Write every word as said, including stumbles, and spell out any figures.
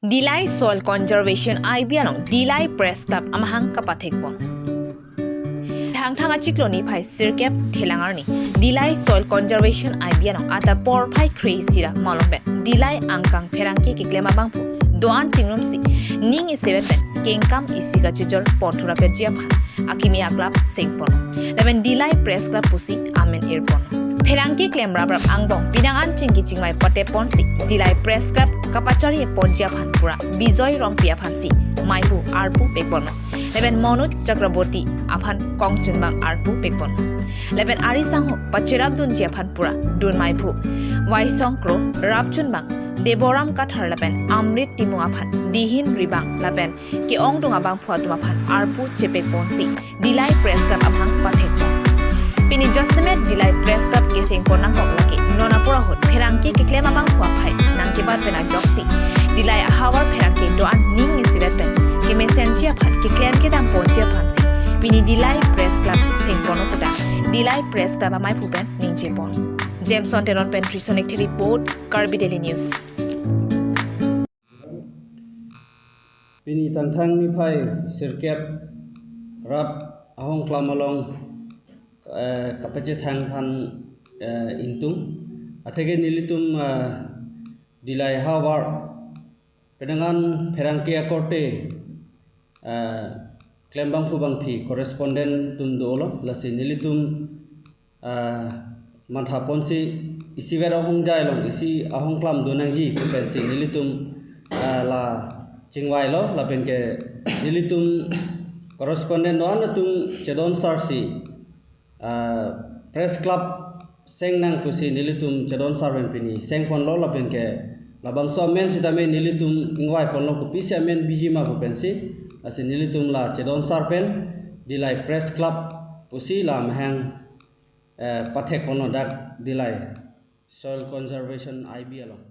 Dillai Soil Conservation I B along Dillai Press Club amahang kapathekpon. Thangthang achiklo niphai sirkep thelang arni Dillai Soil Conservation I B along adap porphai kre-isi ra malom pen Dillai angkang pherangke keklem abangphu do-an chingrumsi ning isivet pen kengkam isi kachijor pon thurapetji aphan akimi aklap sengpon. Lapen Dillai Press Club pusi amen irpon. Pherangke klem raprap angbong pinang an chingki chingvai pateponsi Dillai Press Club kapachariponji aphan pura Bijoy Rongpi aphansi maiphu arpu pekpon. Lapen Manoj Chakraborty aphan kongchunbang arpu pekpon. Lapen ari sangho pacherapdunji aphan pura dun maiphu Waisong Kro, rapchunbang Deboram Kathar lapen Amrit Timung aphan dihin ribang lapen ke-ongdung abangphu atum aphan arpu chepekponsi Dillai Press Club amahang pathekpon. Pini jasemet Dillai Press Club kesengpon nangkok lake non apor ahut pherangke keklem abangphu aphai nangkebat pen ajoksi Dillai ahavar pherangke do-an ning isivet pen kemesenji aphan keklem kedamponji aphansi pini Dillai Press Club sengpon puta Dillai Press Club amaiphu pen ningjepon. Jameson Teron pen Trisonik Thiri report, Karbi Daily News. Pini Thangthang niphai sirkep rap ahongklam along, eh, kapachethang aphan, eh, ingtung. Atheke nelitum, eh, Dillai havar penang an pherangke akorte, eh, klembangphu bangphi correspondent atum dolo, lasi nelitum ah, manthaponsi isivet ahongjai along isi ahongklam donangji pensi nelitum, ah, la chingvailo, lapen ke nelitum correspondent do-an atum chedonsarsi, ah, Press Club sengnang pusi nelitum chedonsar pen pini sengponlo, lapen ke labangso amen sitame nelitum ingvaiponlo, kopisi amen biji ma pu pensi, lasi nelitum la chedonsar pen Dillai Press Club pusi la amahang, eh, pathekponlo dak Dillai Soil Conservation I B along.